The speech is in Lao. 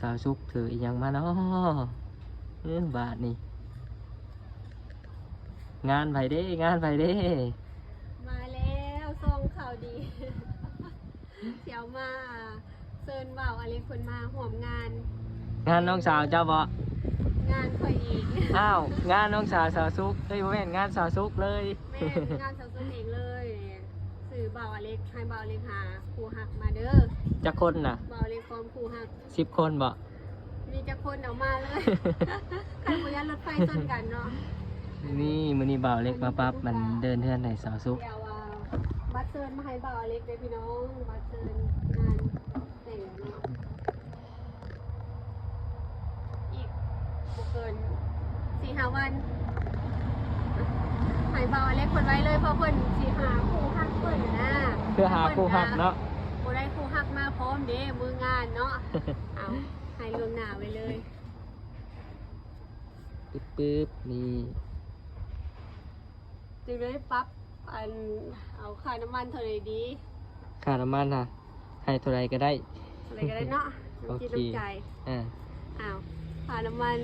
ສາວສຸກຖືອີ່ຫຍັງມາເນາະ? ເອີ ບາດນີ້ ງານໃຜເດ້? ງານໃຜເດ້? ມາແລ້ວ ສ່ອງຂ່າວດີ ຊິເອົາມາເຊີນບ່າວອາເລັກເພິ່ນມາຮ່ວມງານ. ງານນ້ອງສາວເຈົ້າບໍ? ງານຂ້ອຍເອງ. ອ້າວ ງານນ້ອງສາວສາວສຸກ ເອີຍ ບໍ່ແມ່ນ ງານສາວສຸກເລີຍ. ແມ່ນ ງານສາວສຸກເອງເລີຍ. ຊື່ບ່າວອາເລັກ ໃຫ້ບ່າວອາເລັກຫາຄູ່ຮັກມາເດີ. ຈັກຄົນນະ? ບ່າວອາເລັກພ້ອມຄູ່ຮັກ ສິບຄົນບໍ? ມີຈັກຄົນເອົາມາເລີຍ ຄັນບໍ່ຢ້ານລົດໄຟຊົນກັນເນາະ. ນີ້ ມື້ນີ້ບ່າວເລັກມາປັບມັນເດີນເຮືອນໃຫ້ສາວສຸກ. ດຽວວ່າບັດເຊີນມາໃຫ້ບ່າວອາເລັກເດີພີ່ນ້ອງ ບັດເຊີນງານແຕ່ງເນາະ. ອີກບໍ່ເກີນສີ່ຫ້າວັນ ໃຫ້ບ່າວອາເລັກເພິ່ນໄວ້ເລີຍ ເພາະເພິ່ນຊິຫາຄູ່ຮັກເພິ່ນນະ. ເພື່ອຫາຄູ່ຮັກເນາະ. ບໍ່ໄດ້ຄູ່ຮັກມາພ້ອມເດ້ ມື້ງານເນາະ. ເອົາ ໃຫ້ລ່ວງໜ້າໄວ້ເລີຍ. ປຶບໆ ນີ້ ຈຶ່ງໄດ້ປັບ ອັນ ເອົາຄ່ານ້ຳມັນເທົ່າໃດດີ? ຄ່ານ້ຳມັນຫະ ໃຫ້ເທົ່າໃດກໍໄດ້. ເທົ່າໃດກໍໄດ້ເນາະ. ນ້ຳຈິດນ້ຳໃຈ. ໂອເຄ. ອ່າ ອ້າວ ຄ່ານ້ຳມັນ